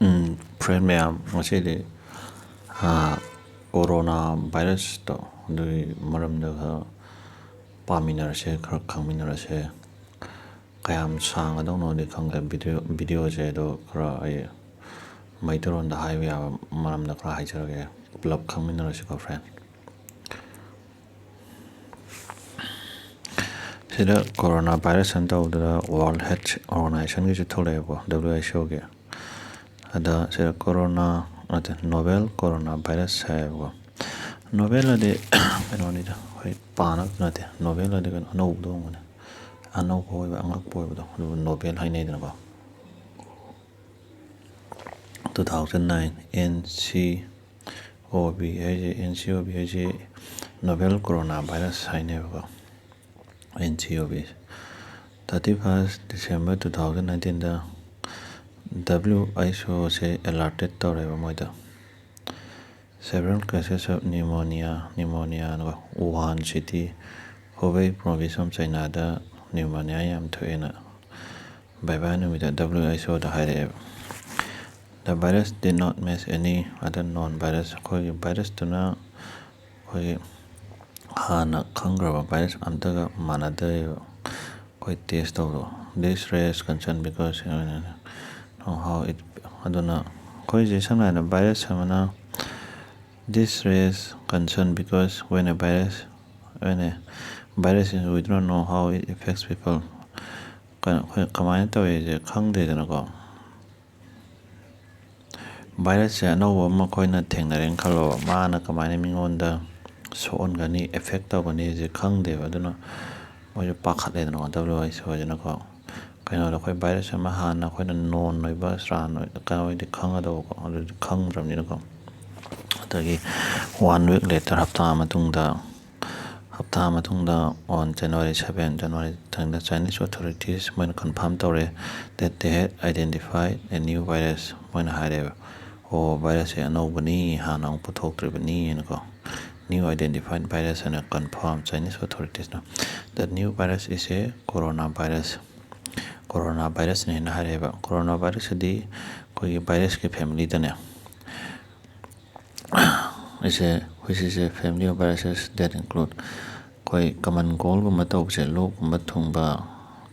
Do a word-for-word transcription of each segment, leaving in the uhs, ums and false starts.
ꯎꯝ, friend ꯃꯌꯥꯝ, ꯉꯁꯤꯗꯤ, ꯑꯥ, corona virus ꯇꯣ ꯑꯗꯨꯒꯤ ꯃꯔꯝꯗ ꯈꯔ ꯄꯥꯃꯤꯟꯅꯔꯁꯦ, ꯈꯔ ꯈꯪꯃꯤꯟꯅꯔꯁꯦ꯫ ꯀꯌꯥꯝ ꯁꯥꯡꯒꯗꯧꯅꯣꯗꯤ ꯈꯪꯗꯦ video, video ꯁꯦ, ꯑꯗꯣ ꯈꯔ ꯑꯩ ꯃꯩꯇꯩꯂꯣꯟꯗ ꯍꯥꯏꯕ ꯌꯥꯕ ꯃꯔꯝꯗ ꯈꯔ ꯍꯥꯏꯖꯔꯒꯦ, ꯄꯨꯂꯞ ꯈꯪꯃꯤꯟꯅꯔꯁꯤꯀꯣ, friend꯫ ꯁꯤꯗ corona virus ꯑꯅ ꯇꯧꯕꯗꯨꯗ World Health Organization ꯒꯤꯁꯨ ꯊꯣꯛꯂꯛꯑꯦꯕꯀꯣ, W H O ꯒꯤ꯫ ꯑꯗ ꯁꯤꯗ corona, ꯅꯠꯇꯦ, novel corona virus ꯍꯥꯏꯌꯦꯕꯀꯣ꯫ Novel ꯑꯗꯤ ꯀꯩꯅꯣꯅꯤꯗ, ꯑꯩꯈꯣꯏ ꯄꯥꯅꯕꯗꯤ ꯅꯠꯇꯦ꯫ Novel ꯑꯗꯤ ꯀꯩꯅꯣ, ꯑꯅꯧꯕꯗꯣ ꯑꯣꯏꯔꯝꯒꯅꯤ꯫ ꯑꯅꯧꯕ ꯑꯣꯏꯕ, ꯑꯉꯛꯄ ꯑꯣꯏꯕꯗꯣ, ꯑꯗꯨꯕꯨ novel ꯍꯥꯏꯅꯩꯗꯅꯀꯣ꯫ Two thousand nine N C O V ꯍꯥꯏꯁꯦ, N C O V ꯍꯥꯏꯁꯦ novel corona virus ꯍꯥꯏꯅꯦꯕꯀꯣ, N C O V꯫ Thirty first December two thousand nineteen ꯗ W H O ꯁꯦ alerted ꯇꯧꯔꯦꯕ ꯃꯣꯏꯗ꯫ Several cases of pneumonia, pneumonia ꯅꯀꯣ, Wuhan city, Hubei province of China the pneumonia ꯌꯥꯝ ꯊꯣꯛꯑꯦꯅ ꯕꯥꯏ ꯕꯥꯏ ꯅꯨꯃꯤꯠꯇ W H O ꯗ ꯍꯥꯏꯔꯛꯑꯦꯕ꯫ The virus did not match any other known virus. ꯑꯩꯈꯣꯏꯒꯤ virus ꯇꯨꯅ ꯑꯩꯈꯣꯏꯒꯤ ꯍꯥꯟꯅ ꯈꯪꯈ꯭ꯔꯕ virus ꯑꯝꯇꯒ ꯃꯥꯟꯅꯗ꯭ꯔꯦꯕ ꯑꯩꯈꯣꯏ test ꯇꯧꯕꯗꯣ꯫ This raise concern because, you know how it, ꯑꯗꯨꯅ ꯑꯩꯈꯣꯏꯁꯦ ꯁꯝꯅ ꯍꯥꯏꯔꯕꯗ virus ꯑꯃꯅ, this raise concern because when a virus, when a virus is, we don't know how it affects people. ꯀ-, ꯑꯩꯈꯣꯏ ꯀꯃꯥꯏꯅ ꯇꯧꯏꯁꯦ ꯈꯪꯗꯦꯗꯅꯀꯣ꯫ Virus ꯁꯦ ꯑꯅꯧꯕ ꯑꯃ ꯑꯩꯈꯣꯏꯅ ꯊꯦꯡꯅꯔꯦꯅ ꯈꯜꯂꯣꯕ, ꯃꯥꯅ ꯀꯃꯥꯏꯅ ꯃꯤꯉꯣꯟꯗ ꯁꯣꯛꯍꯟꯒꯅꯤ, affect ꯇꯧꯒꯅꯤꯁꯦ ꯈꯪꯗꯦꯕ꯫ ꯑꯗꯨꯅ ꯃꯣꯏꯁꯨ ꯄꯥꯈꯠꯂꯦꯗꯅꯀꯣ, W H O ꯁꯤꯅꯀꯣ꯫ ꯀꯩꯅꯣꯗ ꯑꯩꯈꯣꯏ virus ꯑꯃ ꯍꯥꯟꯅ ꯑꯩꯈꯣꯏꯅ known ꯑꯣꯏꯕ, ꯁ꯭ꯔꯥꯟ ꯑꯣꯏ-, ꯀꯩꯅꯣ ꯑꯣꯏꯗꯤ ꯈꯪꯒꯗꯧꯕꯀꯣ, ꯑꯗꯨꯗꯤ ꯈꯪꯗ꯭ꯔꯕꯅꯤꯅꯀꯣ꯫ ꯑꯗꯒꯤ one week later, ꯍꯞꯇꯥ ꯃꯇꯨꯡꯗ, ꯍꯞꯇꯥ ꯃꯇꯨꯡꯗ on January seven, January the Chinese authorities ꯃꯣꯏꯅ confirm ꯇꯧꯔꯦ that they had identified a new virus꯫ ꯃꯣꯏꯅ ꯍꯥꯏꯔꯦꯕ, "ꯑꯣ, virus ꯁꯦ ꯑꯅꯧꯕꯅꯤ, ꯍꯥꯟꯅ ꯑꯃꯨꯛ ꯄꯨꯊꯣꯛꯇ꯭ꯔꯤꯕꯅꯤ" ꯍꯥꯏꯅꯀꯣ꯫ "New identified virus" ꯍꯥꯏꯅ confirm Chinese authorities ꯅ꯫ The new virus is a corona virus. Corona ꯚꯥꯏꯔꯁꯅꯦꯅ ꯍꯥꯏꯔꯛꯑꯦꯕ꯫ ꯀꯣꯔꯣꯅꯥ ꯚꯥꯏꯔꯁꯁꯤꯗꯤ ꯑꯩꯈꯣꯏꯒꯤ ꯚꯥꯏꯔꯁꯀꯤ ꯐꯦꯃꯤꯂꯤꯗꯅꯦ, ꯑꯩꯁꯦ, which is a family of viruses that include, ꯑꯩꯈꯣꯏ ꯀꯃꯟ ꯀꯣꯜꯒꯨꯝꯕ ꯇꯧꯕꯁꯦ, ꯂꯣꯛꯀꯨꯝꯕ ꯊꯨꯡꯕ,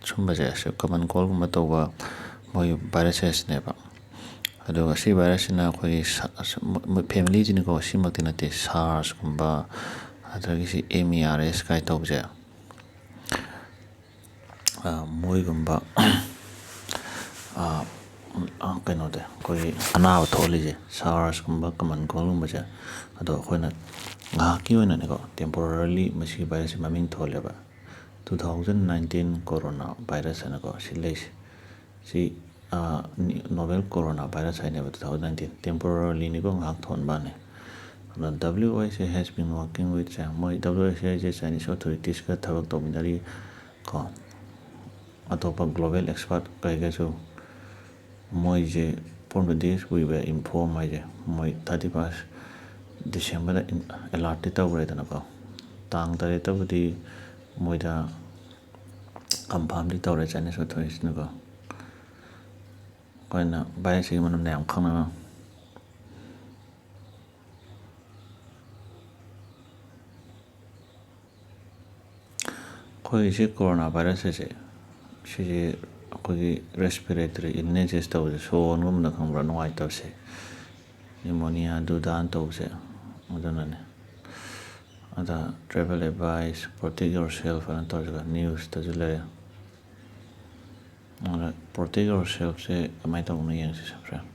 ꯁꯨꯝꯕꯁꯦ, ꯁꯤ ꯀꯃꯟ ꯀꯣꯜꯒꯨꯝꯕ ꯇꯧꯕ ꯃꯣꯏ ꯚꯥꯏꯔꯁꯦꯁꯅꯦꯕ꯫ ꯑꯗꯨꯒ ꯁꯤ ꯚꯥꯏꯔꯁꯁꯤꯅ ꯑꯩꯈꯣꯏꯒꯤ ꯁ-, ꯁ-, ꯃ-, ꯃ-, ꯐꯦꯃꯤꯂꯤꯁꯤꯅꯀꯣ, ꯁꯤꯃꯛꯇꯤ ꯅꯠꯇꯦ, ꯁꯥꯔꯁꯀꯨꯝꯕ, ꯑꯗꯒꯤ ꯁꯤ ꯑꯦꯝ ꯏ ꯑꯥꯔ ꯑꯦꯁ ꯀꯥꯏ ꯇꯧꯕꯁꯦ, ꯑ, ꯃꯣꯏꯒꯨꯝꯕ, ꯑ, ꯑ, ꯀꯩꯅꯣꯗ ꯑꯩꯈꯣꯏꯒꯤ ꯑꯅꯥꯕ ꯊꯣꯛꯍꯜꯂꯤꯁꯦ, ꯁꯥꯔꯁꯀꯨꯝꯕ, ꯀꯃꯟ ꯀꯣꯜꯒꯨꯝꯕꯁꯦ꯫ ꯑꯗꯣ ꯑꯩꯈꯣꯏꯅ ꯉꯥꯏꯍꯥꯛꯀꯤ ꯑꯣꯏꯅꯅꯦꯀꯣ, temporarily ꯃꯁꯤꯒꯤ ꯚꯥꯏꯔꯁꯁꯦ ꯃꯃꯤꯡ ꯊꯣꯜꯂꯦꯕ꯫ Two thousand nineteen corona virus ꯍꯥꯏꯅꯀꯣ ꯁꯤ ꯂꯩꯁꯦ꯫ ꯁꯤ, ꯑ, ꯅꯤ-, novel corona virus ꯍꯥꯏꯅꯦꯕ, two thousand nineteen꯫ Temporarily ꯅꯤꯀꯣ, ꯉꯥꯏꯍꯥꯛ ꯊꯣꯟꯕꯅꯦ꯫ ꯑꯗꯣ W H I has been working with, ꯁꯦ, ꯃꯣꯏ W H I say Chinese authorities ꯀ ꯊꯕꯛ ꯇꯧꯃꯤꯟꯅꯔꯤ ꯀꯣ꯫ ꯑꯇꯣꯞꯄ global expert ꯀꯩꯒꯁꯨ ꯃꯣꯏꯁꯦ, from the days we were informed ꯍꯥꯏꯁꯦ, ꯃꯣꯏ thirty first December ꯗ in-, alert ꯇꯤ ꯇꯧꯈ꯭ꯔꯦꯗꯅꯀꯣ꯫ ꯇꯥꯡ ꯇꯔꯦꯠꯇꯕꯨꯗꯤ ꯃꯣꯏꯗ confirm ꯗꯤ ꯇꯧꯔꯦ Chinese authorities ꯅꯀꯣ꯫ ꯑꯩꯈꯣꯏꯅ virus ꯁꯤꯒꯤ ꯃꯔꯝꯗ ꯌꯥꯝ ꯈꯪꯅꯕ꯫ ꯑꯩꯈꯣꯏꯒꯤ ꯁꯤ ꯀꯣꯔꯣꯅꯥ ꯚꯥꯏꯔꯁ ꯑꯁꯦ, ꯁꯤꯁꯦ ꯑꯩꯈꯣꯏꯒꯤ respiratory illnesses ꯇꯧꯕꯁꯦ, ꯁꯣꯔ ꯍꯣꯟꯕꯗ ꯈꯪꯕ꯭ꯔꯥ, ꯅꯨꯡꯉꯥꯏꯇꯕꯁꯦ, pneumonia ꯗꯨꯗꯥꯅ ꯇꯧꯕꯁꯦ, ꯑꯗꯨꯅꯅꯦ꯫ ꯑꯗ travel advice, protect yourself ꯑꯅ ꯇꯧꯔꯒ news ꯇꯁꯨ ꯂꯩꯔꯦ꯫ ꯑꯗ protect yourself ꯁꯦ ꯀꯃꯥꯏꯅ ꯇꯧꯕꯅꯣ ꯌꯦꯡꯁꯤ, friend꯫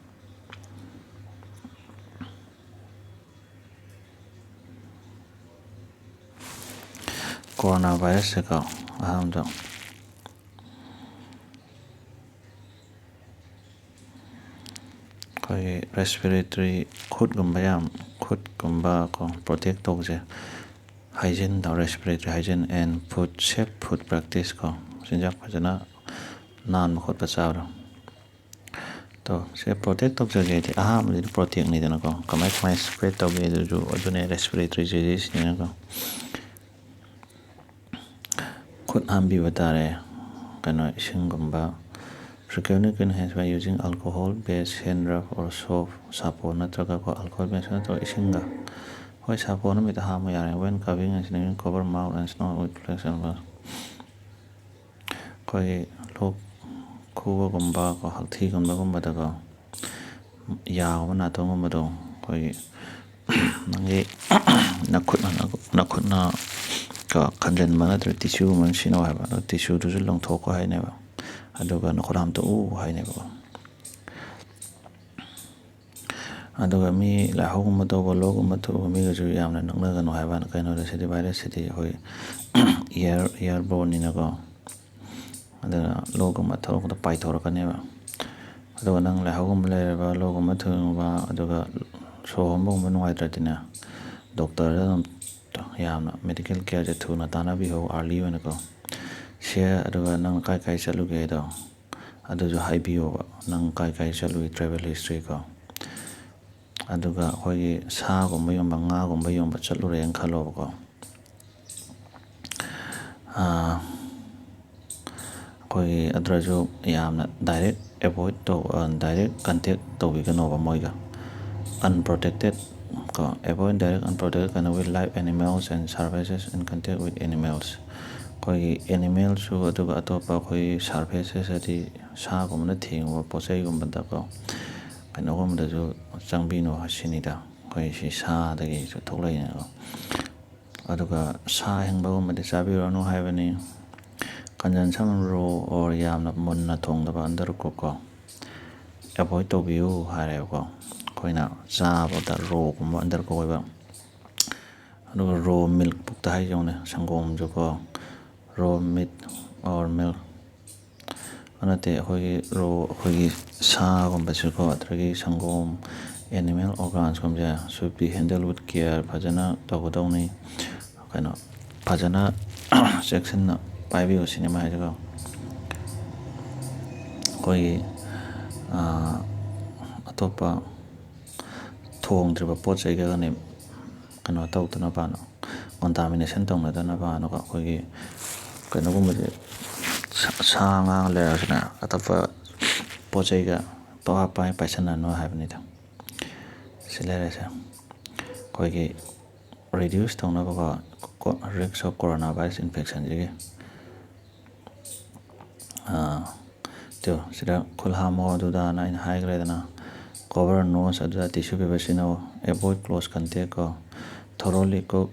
ꯀꯣꯔꯣꯅꯥ ꯚꯥꯏꯔꯁꯁꯦꯀꯣ, ꯑꯍꯥꯟꯕꯗ ꯑꯩꯈꯣꯏꯒꯤ respiratory, ꯈꯨꯠꯀꯨꯝꯕ ꯌꯥꯝ, ꯈꯨꯠꯀꯨꯝꯕ ꯀꯣ protect ꯇꯧꯕꯁꯦ, hygiene ꯇꯧ, respiratory hygiene and food, safe food practice ꯀꯣ, ꯆꯤꯟꯖꯥꯛ ꯐꯖꯅ ꯅꯥꯟꯕ ꯈꯣꯠꯄ ꯆꯥꯕꯗꯣ꯫ ꯇꯣ, ꯁꯦ protect ꯇꯧꯖꯒꯦ ꯍꯥꯏꯗꯤ ꯑꯍꯥꯟꯕꯗꯤ protect ꯅꯤꯗꯅꯀꯣ, ꯀꯃꯥꯏ ꯀꯃꯥꯏ spread ꯇꯧꯒꯦ ꯑꯗꯨꯁꯨ, ꯑꯗꯨꯅꯦ respiratory disease ꯅꯤꯅꯀꯣ꯫ ꯈꯨꯠ ꯍꯥꯝꯕꯤꯕ ꯇꯥꯔꯦ꯫ ꯀꯩꯅꯣ, ꯏꯁꯤꯡꯒꯨꯝꯕ, frequently clean hands by using alcohol based hand rub or soap, ꯁꯥꯄꯣꯟ ꯅꯠꯇ꯭ꯔꯒ ꯀꯣ, alcohol based ꯅꯠꯇ꯭ꯔꯒ ꯏꯁꯤꯡꯒ, ꯍꯣꯏ, ꯁꯥꯄꯣꯟ ꯑꯃ ꯍꯦꯛꯇ ꯍꯥꯝꯃꯨ ꯌꯥꯔꯦ꯫ When coughing and sneezing, cover mouth and nose with flask and brush. ꯑꯩꯈꯣꯏꯒꯤ ꯂꯣꯛ ꯈꯨꯕꯒꯨꯝꯕ ꯀꯣ, ꯍꯥꯛꯊꯤ ꯈꯟꯕꯒꯨꯝꯕꯗꯀꯣ, ꯌꯥꯒꯨꯝꯕ ꯅꯥꯇꯣꯟꯒꯨꯝꯕꯗꯣ ꯑꯩꯈꯣꯏꯒꯤ ꯅꯪꯒꯤ ꯅꯈꯨꯠꯅ, ꯅꯈꯨꯠꯅ ꯀꯣ ꯈꯟꯖꯟꯕ ꯅꯠꯇ꯭ꯔꯒ tissue ꯒꯨꯝꯕ ꯑꯃ ꯁꯤꯖꯤꯟꯅꯧ ꯍꯥꯏꯕ꯫ ꯑꯗꯣ tissue ꯗꯨꯁꯨ ꯂꯪꯊꯣꯛꯈꯣ ꯍꯥꯏꯅꯦꯕ, ꯑꯗꯨꯒ ꯅꯈꯨꯠ ꯍꯥꯝꯇꯣꯛꯎ ꯍꯥꯏꯅꯦꯕꯀꯣ꯫ ꯑꯗꯨꯒ ꯃꯤ ꯂꯥꯏꯍꯧꯒꯨꯝꯕ ꯇꯧꯕ, ꯂꯣꯛꯒꯨꯝꯕ ꯇꯧꯕ ꯃꯤꯒꯁꯨ ꯌꯥꯝꯅ ꯅꯛꯅꯒꯅꯨ ꯍꯥꯏꯕ꯫ ꯀꯩꯅꯣꯗ, ꯁꯤꯗꯤ virus ꯁꯤꯗꯤ ꯑꯩꯈꯣꯏ air, airborne ꯅꯤꯅꯀꯣ, ꯑꯗꯨꯅ ꯂꯣꯛꯒꯨꯝꯕ ꯊꯣꯛꯂꯛꯄꯗ ꯄꯥꯏꯊꯣꯔꯛꯀꯅꯦꯕ꯫ ꯑꯗꯨꯒ ꯅꯪ ꯂꯥꯏꯍꯧꯒꯨꯝꯕ ꯂꯩꯔꯕ, ꯂꯣꯛꯒꯨꯝꯕ ꯊꯨꯡꯕ, ꯑꯗꯨꯒ ꯁꯣꯔ ꯍꯣꯟꯕꯒꯨꯝꯕ ꯅꯨꯡꯉꯥꯏꯇ꯭ꯔꯗꯤꯅꯦ, doctor ꯗ ꯑꯗꯨꯝ ꯌꯥꯝꯅ medical care ꯁꯦ ꯊꯨꯅ ꯇꯥꯟꯅꯕꯤꯍꯧ, early ꯑꯣꯏꯅꯀꯣ꯫ ꯁꯦ, ꯑꯗꯨꯒ ꯅꯪ ꯀꯥꯏ ꯀꯥꯏ ꯆꯠꯂꯨꯒꯦꯗꯣ ꯑꯗꯨꯁꯨ ꯍꯥꯏꯕꯤꯌꯣꯕ, ꯅꯪ ꯀꯥꯏ ꯀꯥꯏ ꯆꯠꯂꯨꯏ, travel history ꯀꯣ꯫ ꯑꯗꯨꯒ ꯑꯩꯈꯣꯏꯒꯤ ꯁꯥꯒꯨꯝꯕ ꯌꯣꯟꯕ, ꯉꯥꯒꯨꯝꯕ ꯌꯣꯟꯕ ꯆꯠꯂꯨꯔꯦꯅ ꯈꯜꯂꯣꯕꯀꯣ꯫ ꯑꯥ, ꯑꯩꯈꯣꯏꯒꯤ ꯑꯗꯨꯗꯁꯨ ꯌꯥꯝꯅ direct avoid ꯇꯧ-, ꯑ, direct contact ꯇꯧꯕꯤꯒꯅꯣꯕ ꯃꯣꯏꯒ꯫ Unprotected ꯀꯣ, avoid direct unprotected ꯀꯩꯅꯣ with live animals and surfaces in contact with animals꯫ ꯑꯩꯈꯣꯏꯒꯤ animal ꯁꯨ, ꯑꯗꯨꯒ ꯑꯇꯣꯞꯄ ꯑꯩꯈꯣꯏꯒꯤ surfaces ꯍꯥꯏꯗꯤ ꯁꯥꯒꯨꯝꯕꯅ ꯊꯦꯡꯉꯨꯕ ꯄꯣꯠ ꯆꯩꯒꯨꯝꯕꯗꯀꯣ, ꯀꯩꯅꯣꯒꯨꯝꯕꯗꯁꯨ ꯆꯪꯕꯤꯅꯨ ꯁꯤꯅꯤꯗ꯫ ꯑꯩꯈꯣꯏ ꯁꯤ ꯁꯥꯗꯒꯤꯁꯨ ꯊꯣꯛꯂꯛꯏꯅꯦꯀꯣ꯫ ꯑꯗꯨꯒ ꯁꯥ ꯑꯍꯤꯡꯕꯒꯨꯝꯕꯗꯤ ꯆꯥꯕꯤꯔꯨꯔꯅꯨ ꯍꯥꯏꯕꯅꯤ꯫ Consumption raw or ꯌꯥꯝꯅ ꯃꯨꯟꯅ ꯊꯣꯡꯗꯕ undercook ꯀꯣ, avoid ꯇꯧꯕꯤꯌꯨ ꯍꯥꯏꯔꯦꯕꯀꯣ꯫ ꯑꯩꯈꯣꯏꯅ ꯆꯥꯕꯗ raw ꯒꯨꯝꯕ undercook ꯑꯣꯏꯕ꯫ ꯑꯗꯨꯒ raw milk ꯄꯨꯛꯇ ꯍꯥꯏꯖꯧꯅꯦ, ꯁꯪꯒꯣꯝꯁꯨꯀꯣ, raw meat or milk ꯅꯠꯇꯦ, ꯑꯩꯈꯣꯏꯒꯤ raw, ꯑꯩꯈꯣꯏꯒꯤ ꯁꯥꯒꯨꯝꯕꯁꯤꯀꯣ, ꯑꯗꯨꯗꯒꯤ ꯁꯪꯒꯣꯝ, animal organs ꯀꯨꯝꯕꯁꯦ should be handled with care, ꯐꯖꯅ ꯇꯧꯒꯗꯧꯅꯤ꯫ ꯀꯩꯅꯣ, ꯐꯖꯅ ꯆꯦꯛꯁꯤꯟꯅ ꯄꯥꯏꯕꯤꯌꯨ ꯁꯤꯅꯦ ꯃꯥ ꯍꯥꯏꯁꯦꯀꯣ꯫ ꯑꯩꯈꯣꯏꯒꯤ, ꯑꯥ, ꯑꯇꯣꯞꯄ ꯊꯣꯡꯗ꯭ꯔꯤꯕ ꯄꯣꯠ ꯆꯩꯒꯅꯦ ꯀꯩꯅꯣ ꯇꯧꯗꯅꯕꯅ, contamination ꯇꯧꯅꯗꯅꯕꯅꯀꯣ, ꯑꯩꯈꯣꯏꯒꯤ ꯀꯩꯅꯣꯒꯨꯝꯕꯁꯦ, ꯁꯥ ꯉꯥ ꯂꯩꯔꯁꯨꯅꯦ, ꯑꯇꯣꯞꯄ ꯄꯣꯠ ꯆꯩꯒ ꯄꯪꯍꯥꯞ ꯄꯥꯏ ꯄꯥꯏꯁꯟꯅꯅꯨ ꯍꯥꯏꯕꯅꯤꯗ꯫ ꯁꯤ ꯂꯩꯔꯦꯁꯦ, ꯑꯩꯈꯣꯏꯒꯤ reduce ꯇꯧꯅꯕꯀꯣ, risk of coronavirus infectionꯁꯤꯒꯤ꯫ ꯑꯥ, ꯇꯣ, ꯁꯤꯗ ꯈꯨꯠ ꯍꯥꯝꯃꯣ ꯑꯗꯨꯗꯥꯅ ꯑꯩꯅ ꯍꯥꯏꯈ꯭ꯔꯦꯗꯅ꯫ Cover nose ꯑꯗꯨꯗ tissue paper ꯁꯤꯖꯤꯟꯅꯧ꯫ Avoid close contact ꯀꯣ꯫ Thoroughly cook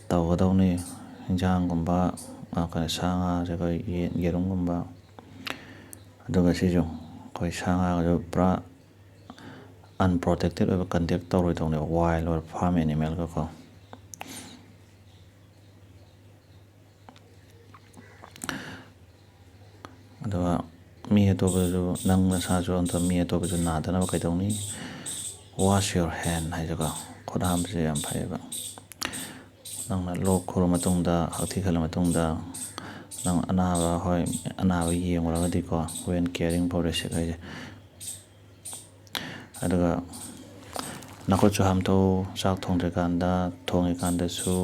ꯇꯧꯒꯗꯧꯅꯤ꯫ ꯏꯟꯖꯥꯡꯒꯨꯝꯕ, ꯑ, ꯀꯩꯅꯣ, ꯁꯥ ꯉꯥꯁꯦ ꯑꯩꯈꯣꯏ ꯌꯦꯟ, ꯌꯦꯔꯨꯝꯒꯨꯝꯕ꯫ ꯑꯗꯨꯒ ꯁꯤꯁꯨ ꯑꯩꯈꯣꯏ ꯁꯥ ꯉꯥꯒꯁꯨ ꯄꯨꯔꯥ unprotected ꯑꯣꯏꯕ contact ꯇꯧꯔꯣꯏꯗꯧꯅꯦꯕ, wild ꯑꯣꯏꯕ farm animalꯒꯀꯣ꯫ ꯑꯗꯨꯒ ꯃꯤ ꯑꯇꯣꯞꯄꯁꯨ, ꯅꯪ ꯅꯁꯥꯁꯨ ꯑꯝꯇ ꯃꯤ ꯑꯇꯣꯞꯄꯁꯨ ꯅꯥꯗꯅꯕ ꯀꯩꯗꯧꯅꯤ? Wash your hand ꯍꯥꯏꯁꯦꯀꯣ, ꯈꯨꯠ ꯍꯥꯝꯕꯁꯦ ꯌꯥꯝ ꯐꯩꯌꯦꯕ꯫ ꯅꯪꯅ ꯂꯣꯛ ꯈꯨꯔ ꯃꯇꯨꯡꯗ, ꯍꯛꯊꯤ ꯈꯜꯂ ꯃꯇꯨꯡꯗ, ꯅꯪ ꯑꯅꯥꯕ, ꯍꯣꯏ, ꯑꯅꯥꯕ ꯌꯦꯡꯉꯨꯔꯒꯗꯤꯀꯣ, when caring for the sick ꯍꯥꯏꯁꯦ꯫ ꯑꯗꯨꯒ ꯅꯈꯨꯠꯁꯨ ꯍꯥꯝꯗꯣꯛꯎ, ꯆꯥꯛ ꯊꯣꯡꯗ꯭ꯔꯤꯀꯥꯟꯗ, ꯊꯣꯡꯉꯤꯀꯥꯟꯗꯁꯨ,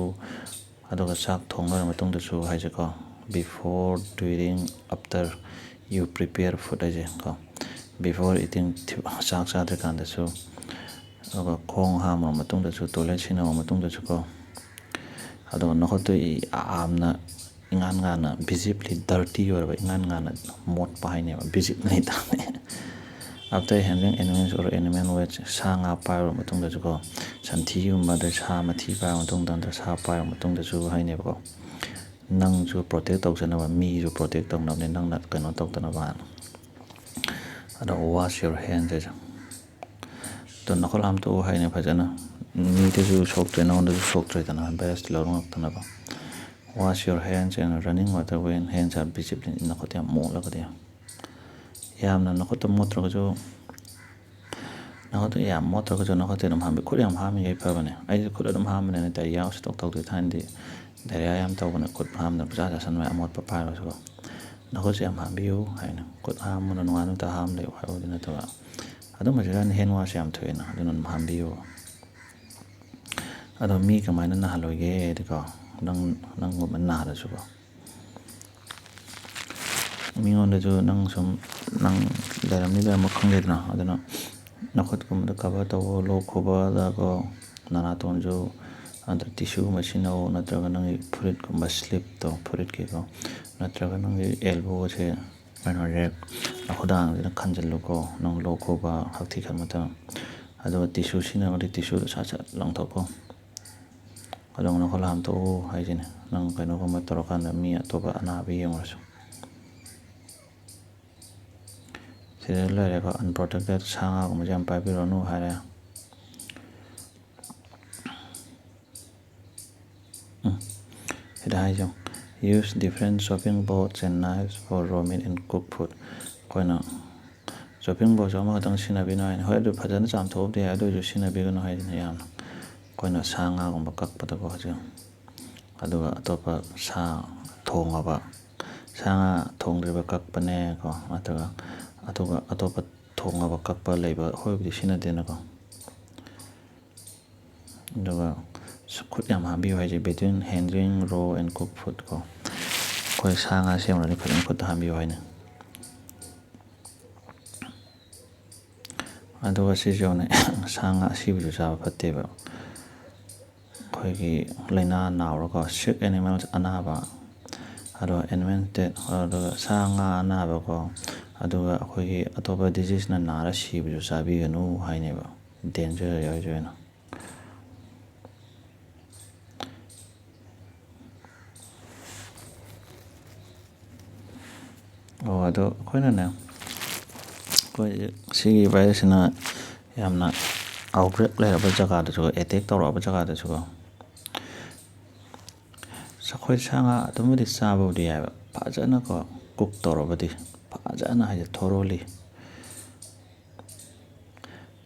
ꯑꯗꯨꯒ ꯆꯥꯛ ꯊꯣꯡ ꯂꯣꯏꯔ ꯃꯇꯨꯡꯗꯁꯨ ꯍꯥꯏꯁꯦꯀꯣ, before, during, after you prepare food ꯍꯥꯏꯁꯦ ꯀꯣ, before eating, ꯆꯥꯛ ꯆꯥꯗ꯭ꯔꯤꯀꯥꯟꯗꯁꯨ, ꯑꯗꯨꯒ ꯈꯣꯡ ꯍꯥꯝꯃ ꯃꯇꯨꯡꯗꯁꯨ, toilet ꯁꯤꯖꯤꯟꯅꯕ ꯃꯇꯨꯡꯗꯁꯨ ꯀꯣ꯫ ꯑꯗꯨꯒ ꯅꯈꯨꯠꯇꯨ ꯌꯥꯝꯅ ꯏꯉꯥꯟ ꯉꯥꯟꯅ, visibly dirty ꯑꯣꯏꯔꯕ, ꯏꯉꯥꯟ ꯉꯥꯟꯅ ꯃꯣꯠꯄ ꯍꯥꯏꯅꯦꯕ, visibly dirty꯫ After handling animals or animal waste, ꯁꯥ ꯉꯥ ꯄꯥꯏꯔꯨꯔ ꯃꯇꯨꯡꯗꯁꯨꯀꯣ, ꯁꯟꯊꯤꯒꯨꯝꯕ, ꯑꯗꯩ ꯁꯥ ꯃꯊꯤ ꯄꯥꯏꯔ ꯃꯇꯨꯡꯗ, ꯅꯠꯇ꯭ꯔꯒ ꯁꯥ ꯄꯥꯏꯔ ꯃꯇꯨꯡꯗꯁꯨ ꯍꯥꯏꯅꯦꯕꯀꯣ, ꯅꯪꯁꯨ protect ꯇꯧꯖꯅꯕ, ꯃꯤꯁꯨ protect ꯇꯧꯅꯕꯅꯦ, ꯅꯪꯅ ꯀꯩꯅꯣ ꯇꯧꯗꯅꯕ ꯍꯥꯏꯅ꯫ ꯑꯗꯣ wash your hands ꯍꯥꯏꯁꯦ꯫ ꯑꯗꯣ ꯅꯈꯨꯠ ꯍꯥꯝꯗꯣꯛꯎ ꯍꯥꯏꯅꯦ ꯐꯖꯅ꯫ ꯃꯤꯗꯁꯨ ꯁꯣꯛꯇ꯭ꯔꯦ, ꯅꯉꯣꯟꯗꯁꯨ ꯁꯣꯛꯇ꯭ꯔꯦꯗꯅ, virusꯇꯤ ꯂꯧꯔꯛꯇꯅꯕ꯫ Wash your hands and running water when hands are visibly, ꯅꯈꯨꯠ ꯌꯥꯝ ꯃꯣꯠꯂꯒꯗꯤ꯫ ꯌꯥꯝꯅ ꯅꯈꯨꯠꯇꯣ ꯃꯣꯠꯇ꯭ꯔꯒꯁꯨ, ꯅꯈꯨꯠꯇꯣ ꯌꯥꯝ ꯃꯣꯠꯇ꯭ꯔꯒꯁꯨ ꯅꯈꯨꯠꯇꯤ ꯑꯗꯨꯝ ꯍꯥꯝꯕꯤ꯫ ꯈꯨꯠ ꯌꯥꯝ ꯍꯥꯝꯃꯤꯈꯩ ꯐꯕꯅꯦ꯫ ꯑꯩꯁꯨ ꯈꯨꯠ ꯑꯗꯨꯝ ꯍꯥꯝꯕꯅꯤꯅ, diarrhea ꯁꯨꯡꯇꯧ ꯇꯧꯗꯦ꯫ ꯊꯥꯏꯅꯗꯤ diarrhea ꯌꯥꯝ ꯇꯧꯕꯅꯦ, ꯈꯨꯠ ꯍꯥꯝꯗꯅ ꯄꯪꯆꯥ ꯆꯥꯁꯟꯕ, ꯑꯃꯣꯠꯄ ꯄꯥꯏꯔꯁꯨꯀꯣ꯫ ꯅꯈꯨꯠꯁꯦ ꯌꯥꯝ ꯍꯥꯝꯕꯤꯌꯨ ꯍꯥꯏꯅ꯫ ꯈꯨꯠ ꯍꯥꯝꯕꯅ ꯅꯨꯡꯉꯥꯏ ꯅꯨꯃꯤꯠꯇ ꯍꯥꯝ ꯂꯩꯌꯨ ꯍꯥꯏꯕꯕꯨꯗꯤ ꯅꯠꯇꯕ, ꯑꯗꯨꯝ ꯍꯧꯖꯤꯛꯀꯥꯟ hand wash ꯌꯥꯝ ꯊꯣꯛꯑꯦꯅ, ꯑꯗꯨꯅ ꯑꯗꯨꯝ ꯍꯥꯝꯕꯤꯌꯨ꯫ ꯑꯗꯣ ꯃꯤ ꯀꯃꯥꯏꯅ ꯅꯥꯍꯜꯂꯣꯏꯒꯦ ꯍꯥꯏꯗꯤꯀꯣ, ꯅꯪ, ꯅꯪꯒꯨꯝꯕ ꯅꯥꯔꯁꯨꯀꯣ, ꯃꯤꯉꯣꯟꯗꯁꯨ ꯅꯪ ꯁꯨꯝ, ꯅꯪ ꯂꯩꯔꯝꯅꯤ ꯂꯩꯔꯝꯃꯣꯏ ꯈꯪꯗꯦꯗꯅ, ꯑꯗꯨꯅ ꯅꯈꯨꯠꯀꯨꯝꯕꯗ cover ꯇꯧꯋꯣ, ꯂꯣꯛ ꯈꯨꯕꯗꯀꯣ, ꯅꯅꯥꯇꯣꯟꯁꯨ, ꯑꯗ tissueꯒꯨꯝꯕ ꯁꯤꯖꯤꯟꯅꯧ, ꯅꯠꯇ꯭ꯔꯒ ꯅꯪꯒꯤ ꯐꯨꯔꯤꯠꯀꯨꯝꯕ, sleeveꯇꯣ, ꯐꯨꯔꯤꯠꯀꯤꯀꯣ, ꯅꯠꯇ꯭ꯔꯒ ꯅꯪꯒꯤ elbowꯁꯦ ꯀꯩꯅꯣ, rack, ꯈꯨꯗꯥꯡꯁꯤꯅ ꯈꯟꯖꯤꯜꯂꯨꯀꯣ, ꯅꯪ ꯂꯣꯛ ꯈꯨꯕ, ꯍꯛꯊꯤ ꯈꯟꯕ ꯃꯇꯝ꯫ ꯑꯗꯨꯒ tissue ꯁꯤꯖꯤꯟꯅꯔꯒꯗꯤ tissueꯗꯣ ꯁꯠ ꯁꯠ ꯂꯪꯊꯣꯛꯀꯣ꯫ ꯑꯗꯨꯒ ꯅꯈꯨꯠ ꯍꯥꯝꯇꯣꯛꯎ ꯍꯥꯏꯁꯤꯅꯤ, ꯅꯪ ꯀꯩꯅꯣꯒꯨꯝꯕ ꯇꯧꯔꯀꯥꯟꯗ ꯃꯤ ꯑꯇꯣꯞꯄ ꯑꯅꯥꯕ ꯌꯦꯡꯉꯨꯔꯁꯨ꯫ ꯁꯤꯗ ꯂꯩꯔꯦꯀꯣ, unprotected ꯁꯥ ꯉꯥꯒꯨꯝꯕꯁꯦ ꯌꯥꯝ ꯄꯥꯏꯕꯤꯔꯨꯔꯅꯨ ꯍꯥꯏꯔꯦ꯫ ꯎꯝ꯫ ꯁꯤꯗ ꯍꯥꯏꯁꯦ, "Use different chopping boards and knives for raw meat and cooked food"꯫ ꯑꯩꯈꯣꯏꯅ chopping boardꯁꯨ ꯑꯃꯈꯛꯇꯪ ꯁꯤꯖꯤꯟꯅꯕꯤꯅꯨ ꯍꯥꯏꯅꯤ꯫ ꯍꯣꯏ, ꯑꯗꯨ ꯐꯖꯅ ꯆꯥꯝꯊꯣꯛꯑꯕꯗꯤ ꯌꯥꯏ, ꯑꯗꯨ ꯑꯣꯏꯔꯁꯨ ꯁꯤꯖꯤꯟꯅꯕꯤꯒꯅꯨ ꯍꯥꯏꯁꯤꯅꯤ ꯌꯥꯝꯅ꯫ ꯑꯩꯈꯣꯏꯅ ꯁꯥ ꯉꯥꯒꯨꯝꯕ ꯀꯛꯄꯗꯀꯣ ꯍꯧꯖꯤꯛ, ꯑꯗꯨꯒ ꯑꯇꯣꯞꯄ ꯁꯥ ꯊꯣꯡꯉꯕ, ꯁꯥ ꯉꯥ ꯊꯣꯡꯗ꯭ꯔꯤꯕ ꯀꯛꯄꯅꯦꯀꯣ, ꯅꯠꯇ꯭ꯔꯒ ꯑꯗꯨꯒ ꯑꯇꯣꯞꯄ ꯊꯣꯡꯉꯕ ꯀꯛꯄ ꯂꯩꯕ, ꯑꯩꯈꯣꯏꯕꯨꯗꯤ ꯁꯤꯖꯤꯟꯅꯗꯦꯅꯀꯣ꯫ ꯑꯗꯨꯒ ꯈꯨꯠ ꯌꯥꯝ ꯍꯥꯝꯕꯤꯌꯨ ꯍꯥꯏꯁꯦ, between handling raw and cooked food ꯀꯣ꯫ ꯑꯩꯈꯣꯏ ꯁꯥ ꯉꯥ ꯁꯦꯝꯃꯨꯔꯗꯤ ꯐꯖꯅ ꯈꯨꯠꯇ ꯍꯥꯝꯕꯤꯌꯨ ꯍꯥꯏꯅꯤ꯫ ꯑꯗꯨꯒ ꯁꯤꯁꯨ ꯌꯦꯡꯉꯨꯅꯦ, ꯁꯥ ꯉꯥ ꯑꯁꯤꯕꯁꯨ ꯆꯥꯕ ꯐꯠꯇꯦꯕ꯫ ꯑꯩꯈꯣꯏꯒꯤ ꯂꯥꯏꯅꯥ ꯅꯥꯎꯔꯒ, sick animals ꯑꯅꯥꯕ, ꯑꯗꯨꯒ animals dead, ꯑꯗꯨꯒ ꯁꯥ ꯉꯥ ꯑꯅꯥꯕꯀꯣ, ꯑꯗꯨꯒ ꯑꯩꯈꯣꯏꯒꯤ ꯑꯇꯣꯞꯄ diseaseꯅ ꯅꯥꯔ ꯁꯤꯕꯁꯨ ꯆꯥꯕꯤꯒꯅꯨ ꯍꯥꯏꯅꯦꯕ, danger ꯌꯥꯎꯔꯤꯁꯦ ꯑꯣꯏꯅ꯫ ꯑꯣ, ꯑꯗꯣ ꯑꯩꯈꯣꯏꯅꯅꯦ, ꯑꯩꯈꯣꯏ ꯁꯤꯒꯤ virusꯁꯤꯅ ꯌꯥꯝꯅ outbreak ꯂꯩꯔꯕ ꯖꯒꯥꯗꯁꯨ, attack ꯇꯧꯔꯛꯑꯕ ꯖꯒꯥꯗꯁꯨꯀꯣ, ꯑꯩꯈꯣꯏ ꯁꯥ ꯉꯥ ꯑꯗꯨꯝꯕꯨꯗꯤ ꯆꯥꯕꯕꯨꯗꯤ ꯌꯥꯏꯑꯕ, ꯐꯖꯅꯀꯣ, cook ꯇꯧꯔꯕꯗꯤ, ꯐꯖꯅ ꯍꯥꯏꯗꯤ thoroughly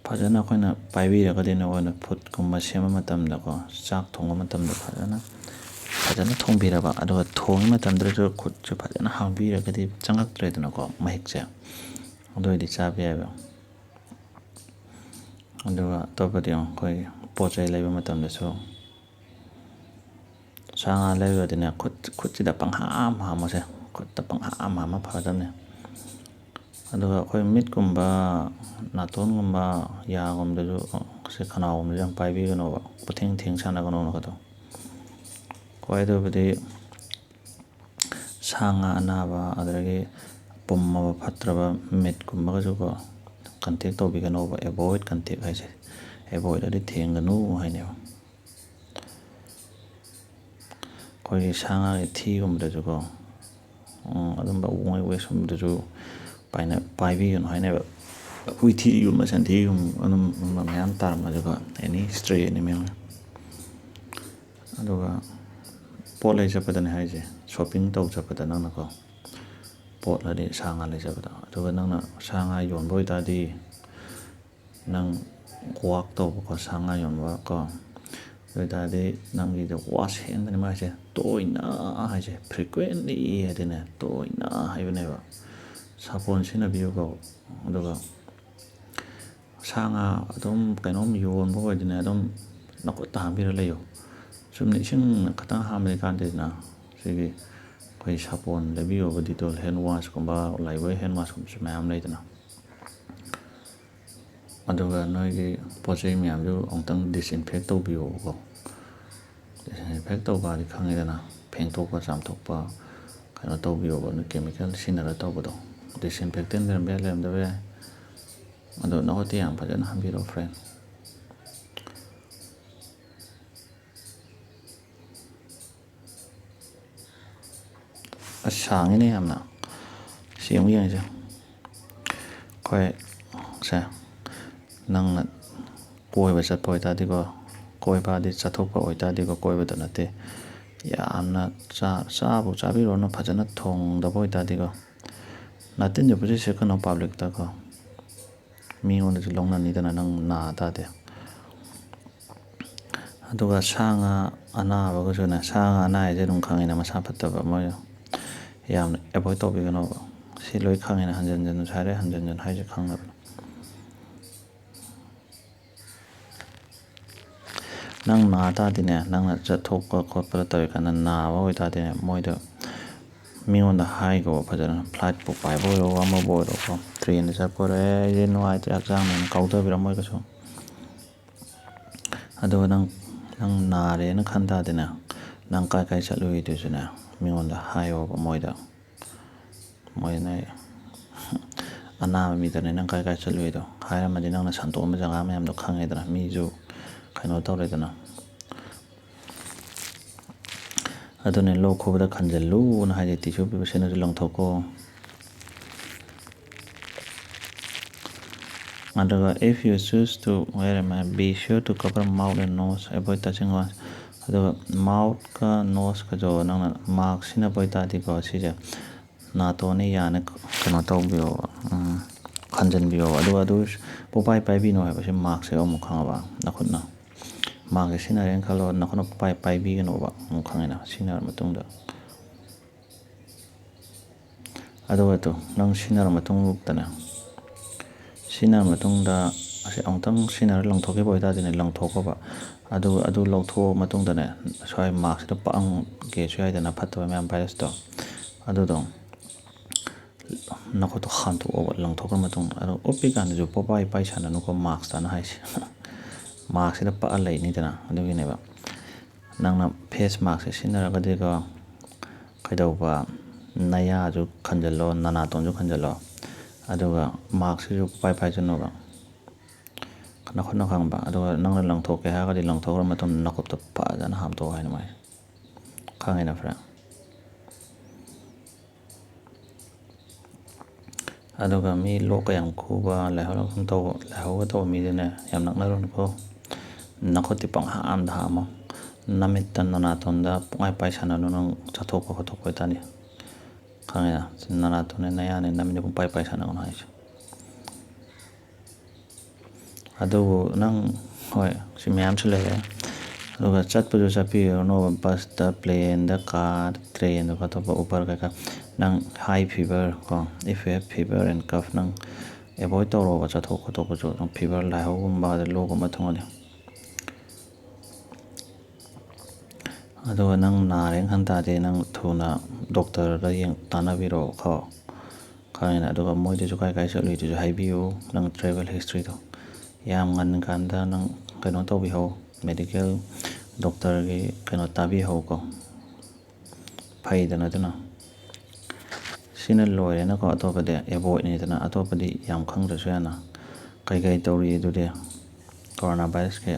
ꯐꯖꯅ ꯑꯩꯈꯣꯏꯅ ꯄꯥꯏꯕꯤꯔꯒꯗꯤ, ꯅꯈꯣꯏꯅ foodꯀꯨꯝꯕ ꯁꯦꯝꯕ ꯃꯇꯝꯗꯀꯣ, ꯆꯥꯛ ꯊꯣꯡꯕ ꯃꯇꯝꯗ ꯐꯖꯅ, ꯐꯖꯅ ꯊꯣꯡꯕꯤꯔꯕ, ꯑꯗꯨꯒ ꯊꯣꯡꯉꯤ ꯃꯇꯝꯗꯨꯗꯁꯨ ꯈꯨꯠꯁꯨ ꯐꯖꯅ ꯍꯥꯝꯕꯤꯔꯒꯗꯤ ꯆꯪꯉꯛꯇ꯭ꯔꯦꯗꯅꯀꯣ ꯃꯍꯤꯛꯁꯦ, ꯑꯗꯨ ꯑꯣꯏꯔꯗꯤ ꯆꯥꯕ ꯌꯥꯏꯑꯕ꯫ ꯑꯗꯨꯒ ꯑꯇꯣꯞꯄꯗꯤ ꯌꯦꯡꯉꯣ, ꯑꯩꯈꯣꯏ ꯄꯣꯠ ꯆꯩ ꯂꯩꯕ ꯃꯇꯝꯗꯁꯨ ꯁꯥ ꯉꯥ ꯂꯩꯔꯨꯔꯗꯤꯅꯦ, ꯈꯨꯠ, ꯈꯨꯠꯁꯤꯗ ꯄꯪꯍꯥꯝ ꯍꯥꯝꯃꯁꯦ, ꯈꯨꯠꯇ ꯄꯪꯍꯥꯝ ꯍꯥꯝꯃ ꯐꯒꯗꯕꯅꯤ꯫ ꯑꯗꯨꯒ ꯑꯩꯈꯣꯏ ꯃꯤꯠꯀꯨꯝꯕ, ꯅꯥꯇꯣꯟꯒꯨꯝꯕ, ꯌꯥꯒꯨꯝꯕꯗꯁꯨ, ꯁꯤ ꯈꯅꯥꯎꯒꯨꯝꯕꯗꯁꯨ ꯌꯥꯝ ꯄꯥꯏꯕꯤꯒꯅꯣꯕ, ꯄꯨꯊꯦꯡ ꯊꯦꯡ ꯁꯥꯟꯅꯒꯅꯣꯅ ꯀꯗꯣ꯫ ꯈ꯭ꯋꯥꯏꯗꯒꯤꯕꯨꯗꯤ ꯁꯥ ꯉꯥ ꯑꯅꯥꯕ, ꯑꯗꯨꯗꯒꯤ ꯄꯨꯝꯃꯕ ꯐꯠꯇ꯭ꯔꯕ ꯃꯤꯠꯀꯨꯝꯕꯒꯁꯨꯀꯣ ꯀꯟꯇꯦꯛ ꯇꯧꯕꯤꯒꯅꯣꯕ꯫ ꯑꯦꯕꯣꯏꯗ ꯀꯟꯇꯦꯛ ꯍꯥꯏꯁꯦ, ꯑꯦꯕꯣꯏꯗ ꯍꯥꯏꯗꯤ ꯊꯦꯡꯒꯅꯨ ꯍꯥꯏꯅꯦꯕ꯫ ꯑꯩꯈꯣꯏꯒꯤ ꯁꯥ ꯉꯥꯒꯤ ꯊꯤꯒꯨꯝꯕꯗꯁꯨꯀꯣ, ꯎꯝ, ꯑꯗꯨꯝꯕ ꯃꯣꯏ ꯋꯦꯁꯀꯨꯝꯕꯗꯁꯨ ꯄꯥꯏꯅ-, ꯄꯥꯏꯕꯤꯒꯅꯨ ꯍꯥꯏꯅꯦꯕ꯫ ꯍꯨꯏ ꯊꯤꯒꯨꯝꯕ, ꯁꯟꯊꯤꯒꯨꯝꯕ ꯑꯗꯨꯝꯕ ꯃꯌꯥꯝ ꯇꯥꯔꯝꯕꯁꯨꯀꯣ, ꯑꯦꯅꯤ ꯁ꯭ꯇ꯭ꯔꯦ ꯑꯦꯅꯤꯃꯦꯜ꯫ ꯑꯗꯨꯒ ꯄꯣꯠ ꯂꯩ ꯆꯠꯄꯗꯅꯦ ꯍꯥꯏꯁꯦ, ꯁꯣꯞꯄꯤꯡ ꯇꯧ ꯆꯠꯄꯗ ꯅꯪꯅꯀꯣ, ꯄꯣꯠ ꯍꯥꯏꯗꯤ ꯁꯥ ꯉꯥ ꯂꯩꯖꯕꯗꯣ, ꯑꯗꯨꯒ ꯅꯪꯅ ꯁꯥ ꯉꯥ ꯌꯣꯟꯕ ꯑꯣꯏꯇꯥꯔꯗꯤ, ꯅꯪ ꯋꯥꯛ ꯇꯧꯕꯀꯣ, ꯁꯥ ꯉꯥ ꯌꯣꯟꯕ ꯀꯣ, ꯑꯗꯨ ꯑꯣꯏꯇꯥꯔꯗꯤ ꯅꯪꯒꯤꯗꯣ ꯋꯥꯁ ꯍꯦꯟꯕꯅꯤ ꯃꯥꯏꯁꯦ꯫ ꯇꯣꯏꯅ ꯍꯥꯏꯁꯦ, ꯐ꯭ꯔꯤꯀ꯭ꯋꯦꯟꯂꯤ ꯍꯥꯏꯗꯤꯅꯦ, ꯇꯣꯏꯅ ꯍꯥꯏꯕꯅꯦꯕ꯫ ꯁꯥꯄꯣꯟ ꯁꯤꯖꯤꯟꯅꯕꯤꯌꯨꯀꯣ꯫ ꯑꯗꯨꯒ ꯁꯥ ꯉꯥ ꯑꯗꯨꯝ ꯀꯩꯅꯣꯝ ꯌꯣꯟꯕ ꯑꯣꯏꯔꯗꯤꯅꯦ, ꯑꯗꯨꯝ ꯅꯈꯨꯠꯇ ꯍꯥꯝꯕꯤꯔ ꯂꯩꯌꯣ꯫ ꯆꯨꯝꯅ ꯏꯁꯤꯡ ꯈꯛꯇꯪ ꯍꯥꯝꯕꯗꯤ ꯀꯥꯟꯗꯦꯗꯅ꯫ ꯁꯤꯒꯤ ꯑꯩꯈꯣꯏ ꯁꯥꯄꯣꯟ ꯂꯩꯕꯤꯌꯣꯕ, ꯗꯤꯇꯣꯜ ꯍꯦꯟ ꯋꯥꯁꯀꯨꯝꯕ, ꯂꯥꯏꯐꯕꯣꯏ ꯍꯦꯟ ꯋꯥꯁꯀꯨꯝꯕꯁꯨ ꯃꯌꯥꯝ ꯂꯩꯗꯅ꯫ ꯑꯗꯨꯒ ꯅꯣꯏꯒꯤ ꯄꯣꯠ ꯆꯩ ꯃꯌꯥꯝꯗꯨ ꯑꯃꯨꯛꯇꯪ ꯗꯤꯁꯏꯟꯐꯦꯛ ꯇꯧꯕꯤꯌꯣꯕꯀꯣ꯫ ꯗꯤꯁꯏꯟꯐꯦꯛ ꯇꯧꯕ ꯍꯥꯏꯗꯤ ꯈꯪꯉꯤꯗꯅ, ꯐꯦꯡꯗꯣꯛꯄ ꯆꯥꯝꯊꯣꯛꯄ, ꯀꯩꯅꯣ ꯇꯧꯕꯤꯌꯣꯕ, ꯅꯣꯏ ꯀꯦꯃꯤꯀꯦꯜ ꯁꯤꯖꯤꯟꯅꯔ ꯇꯧꯕꯗꯣ꯫ ꯗꯤꯁꯏꯟꯐꯦꯛꯇꯦꯟ ꯂꯩꯔꯝꯕ ꯌꯥꯏ, ꯂꯩꯔꯝꯗꯕ ꯌꯥꯏ꯫ ꯑꯗꯣ ꯅꯈꯨꯠꯇꯤ ꯌꯥꯝ ꯐꯖꯅ ꯍꯥꯝꯕꯤꯔꯣ, ꯐ꯭ꯔꯦꯟ꯫ ꯑꯁ, ꯁꯥꯡꯉꯤꯅꯦ ꯌꯥꯝꯅ꯫ ꯁꯤ ꯑꯃꯨꯛ ꯌꯦꯡꯉꯁꯦ꯫ ꯑꯩꯈꯣꯏ ꯁꯦ, ꯅꯪꯅ ꯀꯣꯏꯕ ꯆꯠꯄ ꯑꯣꯏꯇꯥꯔꯗꯤꯀꯣ, ꯀꯣꯏꯕ ꯍꯥꯏꯗꯤ ꯆꯠꯊꯣꯛꯄ ꯑꯣꯏꯇꯥꯔꯗꯤꯀꯣ, ꯀꯣꯏꯕꯗ ꯅꯠꯇꯦ꯫ ꯌꯥꯝꯅ ꯆꯥ-, ꯆꯥꯕꯨ ꯆꯥꯕꯤꯔꯨꯔꯅꯨ, ꯐꯖꯅ ꯊꯣꯡꯗꯕ ꯑꯣꯏꯇꯥꯔꯗꯤꯀꯣ꯫ ꯅꯥꯇꯤꯟ ꯌꯣꯠꯄꯁꯦ ꯁꯦꯠꯀꯅꯨ ꯄꯥꯕ꯭ꯂꯤꯛꯇꯀꯣ꯫ ꯃꯤꯉꯣꯟꯗꯁꯨ ꯂꯧꯅꯅꯤꯗꯅ, ꯅꯪ ꯅꯥ ꯇꯥꯔꯗꯤ꯫ ꯑꯗꯨꯒ ꯁꯥ ꯉꯥ ꯑꯅꯥꯕꯒꯁꯨꯅꯦ, ꯁꯥ ꯉꯥ ꯑꯅꯥ ꯍꯥꯏꯁꯦ ꯑꯗꯨꯝ ꯈꯪꯉꯤꯅ, ꯃꯁꯥ ꯐꯠꯇꯕ ꯃꯣꯏ ꯌꯥꯝꯅ ꯑꯦꯚꯣꯏꯗ ꯇꯧꯕꯤꯒꯅꯣꯕ꯫ ꯁꯤ ꯂꯣꯏ ꯈꯪꯉꯤꯅ, ꯍꯟꯖꯟ ꯍꯟꯖꯟ ꯍꯥꯏꯔꯦ, ꯍꯟꯖꯟ ꯍꯟꯖꯟ ꯍꯥꯏꯁꯦ ꯈꯪꯅꯕꯅꯤ꯫ ꯅꯪ ꯅꯥ ꯇꯥꯔꯗꯤꯅꯦ, ꯅꯪꯅ ꯆꯠꯊꯣꯛꯄ ꯈꯣꯠꯄꯗ ꯇꯧꯔꯤꯀꯥꯟꯗ ꯅꯥꯕ ꯑꯣꯏꯇꯥꯔꯗꯤꯅꯦ, ꯃꯣꯏꯗ ꯃꯤꯉꯣꯟꯗ ꯍꯥꯏꯈꯣꯕ ꯐꯖꯅ, ꯐ꯭ꯂꯥꯏꯠꯄꯨ ꯄꯥꯏꯕ ꯑꯣꯏꯔꯣ, ꯑꯃꯕꯨ ꯑꯣꯏꯔꯣꯀꯣ, ꯇ꯭ꯔꯦꯟꯗ ꯆꯠꯄ ꯑꯣꯏꯔꯣ, "ꯑꯦ, ꯑꯩꯁꯦ ꯅꯨꯡꯉꯥꯏꯇ꯭ꯔꯦ ꯍꯛꯆꯥꯡꯅꯦꯅ" ꯀꯥꯎꯊꯕꯤꯔꯝꯃꯣꯏ ꯀꯩꯁꯨ꯫ ꯑꯗꯨꯒ ꯅꯪ, ꯅꯪ ꯅꯥꯔꯦꯅ ꯈꯟ ꯇꯥꯔꯗꯤꯅꯦ, ꯅꯪ ꯀꯥꯏ ꯀꯥꯏ ꯆꯠꯂꯨꯏꯗꯨꯁꯨꯅꯦ, ꯃꯤꯉꯣꯟꯗ ꯍꯥꯏꯌꯣꯕ ꯃꯣꯏꯗ꯫ ꯃꯣꯏꯅ ꯑꯅꯥꯕ ꯃꯤꯗꯅꯦ ꯅꯪ ꯀꯥꯏ ꯀꯥꯏ ꯆꯠꯂꯨꯏꯗꯣ ꯍꯥꯏꯔꯝꯃꯗꯤ ꯅꯪꯅ ꯁꯟꯇꯣꯛꯑꯝꯕ ꯖꯒꯥ ꯃꯌꯥꯝꯗꯣ ꯈꯪꯉꯦꯗꯅ, ꯃꯤꯁꯨ ꯀꯩꯅꯣ ꯇꯧꯔꯦꯗꯅ꯫ ꯑꯗꯨꯅꯦ ꯂꯣꯛ ꯈꯨꯕꯗ ꯈꯟꯖꯜꯂꯨꯅ ꯍꯥꯏꯗꯤ ꯇꯤꯁꯨ ꯄꯦꯄꯔ ꯁꯤꯖꯤꯟꯅꯔꯁꯨ ꯂꯪꯊꯣꯛꯀꯣ꯫ ꯑꯗꯨꯒ if you choose to wear a mask, be sure to cover mouth and nose, avoid touching others꯫ ꯑꯗꯨꯒ ꯃꯥꯎꯠꯀ ꯅꯣꯁꯀꯁꯨ ꯅꯪꯅ ꯃꯥꯛꯁ ꯁꯤꯖꯤꯟꯅꯕ ꯑꯣꯏꯇꯥꯔꯗꯤꯀꯣ, ꯁꯤꯁꯦ ꯅꯥꯇꯣꯟꯅ ꯌꯥꯅ ꯀꯩꯅꯣ ꯇꯧꯕꯤꯌꯣꯕ, ꯎꯝ, ꯈꯟꯖꯟꯕꯤꯌꯣꯕ꯫ ꯑꯗꯨꯒ ꯑꯗꯨ ꯄꯨꯡꯄꯥꯏ ꯄꯥꯏꯕꯤꯅꯣ ꯍꯥꯏꯕꯁꯦ ꯃꯥꯛꯁꯁꯦ ꯑꯃꯨꯛ ꯈꯪꯉꯕ, ꯅꯈꯨꯠꯅ ꯃꯥꯛꯁꯁꯦ ꯁꯤꯖꯤꯟꯅꯔꯦꯅ ꯈꯜꯂꯣ, ꯅꯈꯨꯠꯅ ꯄꯨꯡꯄꯥꯏ ꯄꯥꯏꯕꯤꯒꯅꯣꯕ, ꯑꯃꯨꯛ ꯈꯪꯉꯦꯅ, ꯁꯤꯖꯤꯟꯅꯔ ꯃꯇꯨꯡꯗ꯫ ꯑꯗꯨꯒ ꯇꯨ, ꯅꯪ ꯁꯤꯖꯤꯟꯅꯔ ꯃꯇꯨꯡꯗꯅꯦ, ꯁꯤꯖꯤꯟꯅꯔ ꯃꯇꯨꯡꯗ ꯑꯁꯤ ꯑꯃꯨꯛꯇꯪ ꯁꯤꯖꯤꯟꯅꯔ ꯂꯪꯊꯣꯛꯈꯤꯕ ꯑꯣꯏꯇꯥꯔꯗꯤꯅꯦ, ꯂꯪꯊꯣꯛꯈꯣꯕ꯫ ꯑꯗꯨꯒ ꯑꯗꯨ ꯂꯧꯊꯣꯛꯑ ꯃꯇꯨꯡꯗꯅꯦ, ꯁ꯭ꯋꯥꯏ ꯃꯥꯛꯁꯤꯗ ꯄꯛꯑꯝꯒꯦꯁꯨ ꯌꯥꯏꯗꯅ, ꯐꯠꯇꯕ ꯃꯌꯥꯝ ꯚꯥꯏꯔꯁꯇꯣ, ꯑꯗꯨꯗꯣ ꯅꯈꯨꯠꯇꯣ ꯍꯥꯝꯗꯣꯛꯑꯣꯕ, ꯂꯪꯊꯣꯛꯈ꯭ꯔ ꯃꯇꯨꯡꯗ꯫ ꯑꯗꯣ ꯎꯞꯄꯤ ꯀꯥꯟꯗꯁꯨ ꯄꯣꯄꯥꯏ ꯄꯥꯏ ꯁꯥꯟꯅꯅꯨꯀꯣ, ꯃꯥꯛꯁꯇꯅ ꯍꯥꯏꯁꯦ꯫ ꯃꯥꯛꯁꯁꯤꯗ ꯄꯛꯑ ꯂꯩꯅꯤꯗꯅ, ꯑꯗꯨꯒꯤꯅꯦꯕ꯫ ꯅꯪꯅ ꯐꯦꯁ ꯃꯥꯛꯁꯁꯦ ꯁꯤꯖꯤꯟꯅꯔꯒꯗꯤꯀꯣ, ꯀꯩꯗꯧꯕ, ꯅꯌꯥꯁꯨ ꯈꯟꯖꯜꯂꯣ, ꯅꯅꯥꯇꯣꯟꯁꯨ ꯈꯟꯖꯜꯂꯣ, ꯑꯗꯨꯒ ꯃꯥꯛꯁꯁꯤꯁꯨ ꯄꯥꯏ ꯄꯥꯏꯁꯅꯣꯕ, ꯅꯈꯨꯠꯅ ꯈꯪꯕ꯫ ꯑꯗꯨꯒ ꯅꯪꯅ ꯂꯪꯊꯣꯛꯀꯦ ꯍꯥꯏꯔꯒꯗꯤ ꯂꯪꯊꯣꯛꯈ꯭ꯔ ꯃꯇꯨꯡꯗ ꯅꯈꯨꯠꯇꯣ ꯐꯖꯅ ꯍꯥꯝꯗꯣꯛꯑꯣ ꯍꯥꯏꯅ ꯃꯥꯏ꯫ ꯈꯪꯉꯦꯅ ꯐ꯭ꯔꯦꯟ? ꯑꯗꯨꯒ ꯃꯤ ꯂꯣꯛꯀ ꯌꯥꯝ ꯈꯨꯕ, ꯂꯥꯏꯍꯧ ꯂꯥꯡꯈꯣꯡ ꯇꯧꯕ, ꯂꯥꯏꯍꯧꯒ ꯇꯧꯕ ꯃꯤꯗꯨꯅꯦ ꯌꯥꯝ ꯅꯛꯅꯔꯨꯅꯨꯀꯣ꯫ ꯅꯈꯨꯠꯇꯤ ꯄꯪꯍꯥꯝꯗ ꯍꯥꯝꯃꯣ꯫ ꯅꯃꯤꯠꯇ ꯅꯅꯥꯇꯣꯟꯗ ꯄꯨꯡꯄꯥꯏ ꯄꯥꯏ ꯁꯥꯟꯅꯅꯨ, ꯅꯪ ꯆꯠꯊꯣꯛꯄ ꯈꯣꯠꯇꯣꯛꯄ ꯑꯣꯏꯇꯥꯔꯗꯤ꯫ ꯈꯪꯉꯦꯅ? ꯅꯅꯥꯇꯣꯟꯅꯦ, ꯅꯌꯥꯅꯦ, ꯅꯃꯤꯠꯅꯦ ꯄꯨꯡꯄꯥꯏ ꯄꯥꯏ ꯁꯥꯟꯅꯒꯅꯨ ꯍꯥꯏꯁꯦ꯫ ꯑꯗꯨꯕꯨ ꯅꯪ, ꯍꯣꯏ, ꯁꯤ ꯃꯌꯥꯝꯁꯨ ꯂꯩꯔꯦ꯫ ꯑꯗꯨꯒ ꯆꯠꯄꯁꯨ ꯆꯠꯄꯤꯔꯨꯅꯣ, ꯕꯁꯇ, ꯄ꯭ꯂꯦꯟꯗ, ꯀꯥꯔ, ꯇ꯭ꯔꯦꯟꯗ, ꯑꯇꯣꯞꯄ ꯎꯕꯔ ꯀꯩꯀꯥ꯫ ꯅꯪ high fever ꯀꯣ, if you have fever and cough, ꯅꯪ ꯑꯦꯚꯣꯏꯗ ꯇꯧꯔꯣꯕ ꯆꯠꯊꯣꯛ ꯈꯣꯠꯇꯣꯛꯄꯁꯨ꯫ ꯅꯪ ꯐꯤꯚꯔ, ꯂꯥꯏꯍꯧꯒꯨꯝꯕ, ꯑꯗꯩ ꯂꯣꯛꯒꯨꯝꯕ ꯊꯨꯡꯉꯗꯤ꯫ ꯑꯗꯨꯒ ꯅꯪ ꯅꯥꯔꯦꯅ ꯈꯟ ꯇꯥꯔꯗꯤ, ꯅꯪ ꯊꯨꯅ ꯗꯣꯛꯇꯔꯗ ꯌꯦꯡ ꯇꯥꯟꯅꯕꯤꯔꯛꯑꯣ ꯈꯣ꯫ ꯈꯪꯉꯦꯅ? ꯑꯗꯨꯒ ꯃꯣꯏꯗꯁꯨ ꯀꯥꯏ ꯀꯥꯏ ꯆꯠꯂꯨꯏꯗꯨꯁꯨ ꯍꯥꯏꯕꯤꯌꯨ, ꯅꯪ ꯇ꯭ꯔꯦꯚꯦꯜ ꯍꯤꯁꯇ꯭ꯔꯤꯗꯣ꯫ ꯌꯥꯝ ꯉꯟꯅ ꯀꯥꯟꯗ ꯅꯪ ꯀꯩꯅꯣ ꯇꯧꯕꯤꯍꯧ, ꯃꯦꯗꯤꯀꯦꯜ ꯗꯣꯛꯇꯔꯒꯤ ꯀꯩꯅꯣ ꯇꯥꯕꯤꯍꯧꯀꯣ꯫ ꯐꯩꯗꯅ ꯑꯗꯨꯅ꯫ ꯁꯤꯅ ꯂꯣꯏꯔꯦꯅꯀꯣ, ꯑꯇꯣꯞꯄꯗꯤ ꯑꯦꯕꯣꯏꯗꯅꯤꯗꯅ, ꯑꯇꯣꯞꯄꯗꯤ ꯌꯥꯝ ꯈꯪꯗ꯭ꯔꯁꯨ ꯌꯥꯅ꯫ ꯀꯩꯀꯩ ꯇꯧꯔꯤ ꯑꯗꯨꯗꯤ ꯀꯣꯔꯣꯅꯥ ꯚꯥꯏꯔꯁꯀꯤ?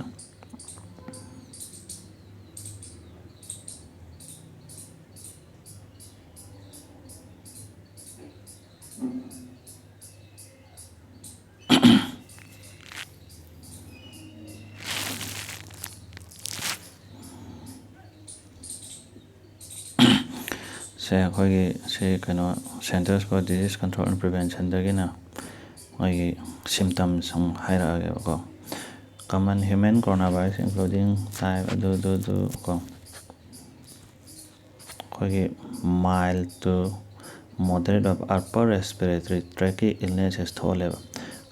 ꯁꯦ, ꯑꯩꯈꯣꯏꯒꯤ ꯁꯤ ꯀꯩꯅꯣ, Centers for Disease Control and Preventionꯗꯒꯤꯅ ꯃꯣꯏꯒꯤ symptoms ꯑꯃꯨꯛ ꯍꯥꯏꯔꯛꯑꯒꯦꯕꯀꯣ꯫ Common human coronavirus including type ꯑꯗꯨ ꯑꯗꯨ ꯑꯗꯨ ꯀꯣ꯫ ꯑꯩꯈꯣꯏꯒꯤ mild to moderate of upper respiratory tractꯀꯤ illnesses ꯊꯣꯛꯍꯜꯂꯦꯕ꯫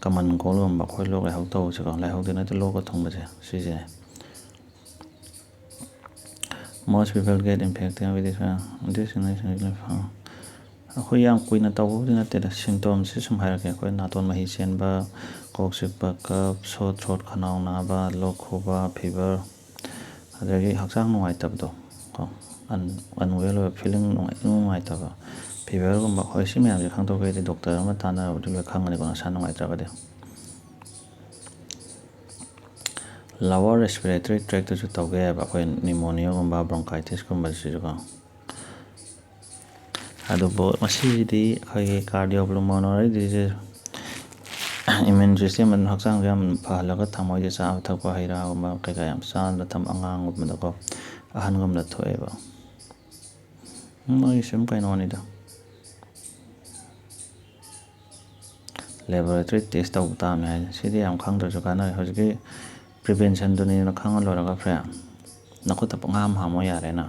Common coldꯒꯨꯝꯕ ꯑꯩꯈꯣꯏ ꯂꯣꯛ ꯂꯥꯏꯍꯧ ꯇꯧꯕꯁꯦꯀꯣ, ꯂꯥꯏꯍꯧꯗꯤ ꯅꯠꯇꯦ, ꯂꯣꯛꯀ ꯊꯨꯡꯕꯁꯦ, ꯁꯤꯁꯤꯅꯦ꯫ Most people get infected with this, uh, this illness. ꯑꯩꯈꯣꯏ ꯌꯥꯝ ꯀꯨꯏꯅ ꯇꯧꯕꯕꯨꯗꯤ ꯅꯠꯇꯦꯗ, symptomꯁꯁꯤ ꯁꯨꯝ ꯍꯥꯏꯔꯛꯀꯦ꯫ ꯑꯩꯈꯣꯏ ꯅꯥꯇꯣꯟ ꯃꯍꯤ ꯆꯦꯟꯕ, ꯀꯣꯛ ꯆꯤꯛꯄ, ꯀꯞ, ꯁꯣꯠ ꯁꯣꯠ, ꯈꯅꯥꯎ ꯅꯥꯕ, ꯂꯣꯛ ꯈꯨꯕ, fever, ꯑꯗꯒꯤ ꯍꯛꯆꯥꯡ ꯅꯨꯡꯉꯥꯏꯇꯕꯗꯣ ꯀꯣ, ꯑꯟ-, unwell ꯑꯣꯏꯕ feeling, ꯅꯨꯡꯉꯥꯏ-, ꯏꯅꯨꯡ ꯅꯨꯡꯉꯥꯏꯇꯕ, feverꯒꯨꯝꯕ꯫ ꯍꯣꯏ, ꯁꯤ ꯃꯌꯥꯝꯁꯦ ꯈꯪꯗꯣꯛꯀꯦꯗꯤ ꯗꯣꯛꯇꯔ ꯑꯃ ꯇꯥꯟꯅꯔꯕꯗꯤ ꯂꯣꯏ ꯈꯪꯒꯅꯤꯀꯣ, ꯅꯁꯥ ꯅꯨꯡꯉꯥꯏꯇ꯭ꯔꯒꯗꯤ꯫ Lower respiratory tractꯇꯁꯨ ꯇꯧꯕ ꯌꯥꯏꯑꯕ, ꯑꯩꯈꯣꯏ pneumoniaꯒꯨꯝꯕ, bronchitisꯀꯨꯝꯕꯁꯤꯁꯨꯀꯣ꯫ ꯑꯗꯨꯕꯨ ꯃꯁꯤꯁꯤꯗꯤ ꯑꯩꯈꯣꯏꯒꯤ cardiopulmonary disease, immune system ꯑꯗꯨꯅ ꯍꯛꯆꯥꯡꯁꯦ ꯌꯥꯝ ꯐꯍꯜꯂꯒ ꯊꯝꯃꯣꯏꯗꯤ, ꯆꯥꯕ ꯊꯛꯄ, ꯍꯩ ꯔꯥꯒꯨꯝꯕ ꯀꯩꯀꯥ ꯌꯥꯝ ꯆꯥꯗꯅ ꯊꯝ, ꯑꯉꯥꯡꯒꯨꯝꯕꯗꯀꯣ, ꯑꯍꯟꯒꯨꯝꯕꯗ ꯊꯣꯛꯑꯦꯕ꯫ ꯃꯣꯏꯒꯤ ꯁꯨꯝ ꯀꯩꯅꯣꯅꯤꯗ, laboratory test ꯇꯧꯕ ꯇꯥꯕꯅꯤ ꯍꯥꯏꯁꯦ꯫ ꯁꯤꯗꯤ ꯌꯥꯝ ꯈꯪꯗ꯭ꯔꯁꯨ ꯀꯥꯟꯅꯔꯦ꯫ ꯍꯧꯖꯤꯛꯀꯤ preventionꯗꯨꯅꯤꯅ ꯈꯪꯉ ꯂꯣꯏꯔꯒ, friend, ꯅꯈꯨꯠꯇ ꯄꯪꯍꯥꯝ ꯍꯥꯝꯃꯣ ꯌꯥꯔꯦꯅ꯫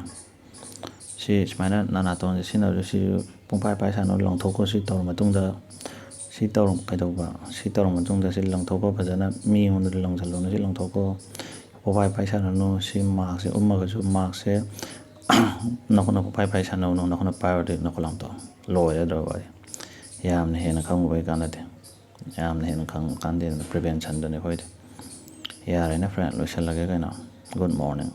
ꯁꯤ ꯁꯨꯃꯥꯏꯅ ꯅꯅꯥꯇꯣꯟꯁꯦ ꯁꯤꯖꯤꯟꯅꯕꯁꯨ, ꯁꯤꯁꯨ ꯄꯨꯡꯄꯥꯏ ꯄꯥꯏ ꯁꯥꯟꯅ ꯂꯪꯊꯣꯛꯈꯣ꯫ ꯁꯤ ꯇꯧꯔ ꯃꯇꯨꯡꯗ, ꯁꯤ ꯇꯧꯔ ꯀꯩꯗꯧꯕ? ꯁꯤ ꯇꯧꯔ ꯃꯇꯨꯡꯗ ꯁꯤ ꯂꯪꯊꯣꯛꯈꯣ ꯐꯖꯅ, ꯃꯤ ꯑꯩꯉꯣꯟꯗ ꯂꯪꯁꯤꯜꯂꯣꯅ ꯁꯤ ꯂꯪꯊꯣꯛꯈꯣ꯫ ꯄꯨꯄꯥꯏ ꯄꯥꯏꯁꯟꯅꯅꯨ꯫ ꯁꯤ ꯃꯥꯛꯁꯦ ꯎꯝꯃꯒꯁꯨ ꯃꯥꯛꯁꯦ ꯅꯈꯨꯠꯅ ꯄꯨꯄꯥꯏ ꯄꯥꯏꯁꯟꯅꯧꯅꯨ꯫ ꯅꯈꯨꯠꯅ ꯄꯥꯏꯔꯨꯔꯗꯤ ꯅꯈꯨꯠ ꯂꯥꯝꯊꯣꯛ ꯂꯣꯏꯔꯦ꯫ ꯑꯗꯨꯒ ꯌꯥꯝꯅ ꯍꯦꯟꯅ ꯈꯪꯉꯨꯕꯩ ꯀꯥꯟꯅꯗꯦ꯫ ꯌꯥꯝꯅ ꯍꯦꯟꯅ ꯈꯪ ꯀꯥꯟꯗꯦ꯫ ꯑꯗꯨꯅ ꯄ꯭ꯔꯤꯚꯦꯟꯁꯟꯗꯨꯅꯤ ꯑꯩꯈꯣꯏꯗꯤ꯫ ꯌꯥꯔꯦꯅꯦ ꯐ꯭ꯔꯦꯟ, ꯂꯣꯏꯁꯤꯜꯂꯒꯦ ꯀꯩꯅꯣ꯫ Good morning.